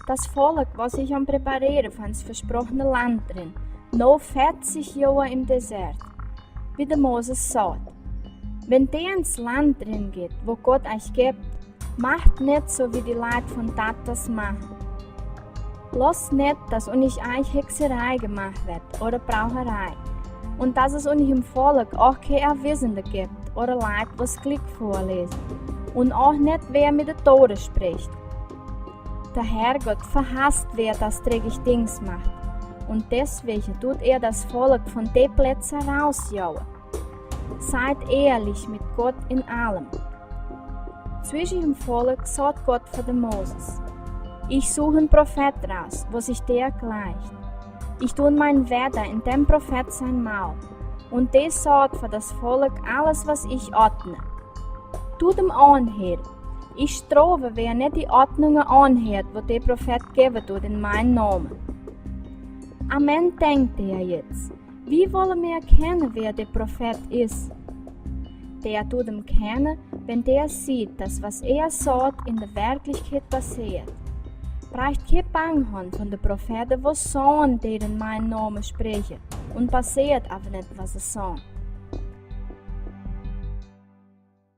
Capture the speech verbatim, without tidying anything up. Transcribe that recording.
Das Volk, was ich am Präparieren für ins versprochene Land drin, no vierzig Jahre im Desert, wie der Moses sagt. Wenn der ins Land drin geht, wo Gott euch gibt, macht nicht so wie die Leute von Tatas machen. Lasst nicht, dass euch Hexerei gemacht wird oder Braucherei. Und dass es euch im Volk auch keine Erwesende gibt oder Leute, was Glück vorlesen. Und auch nicht, wer mit der Tore spricht. Der Herrgott verhasst, wer das dreckig Dings macht. Und deswegen tut er das Volk von de Plätze rausjauen. Seid ehrlich mit Gott in allem. Zwischen dem Volk sagt Gott für den Moses: Ich suche einen Prophet raus, wo sich der gleicht. Ich tue mein Weder in dem Prophet sein Maul. Und der sagt für das Volk alles, was ich ordne. Tut ihm anhören. Ich strafe, wer nicht die Ordnungen anhört, wo der Prophet geben tut in meinem Namen. Amen, denkt er jetzt. Wie wollen wir kennen, wer der Prophet ist? Der tut ihn kennen, wenn der sieht, dass was er sagt, in der Wirklichkeit passiert. Braucht keine Bang haben von den Propheten, wo sagen, die in meinem Namen sprechen, und passiert aber nicht, was sie sagen.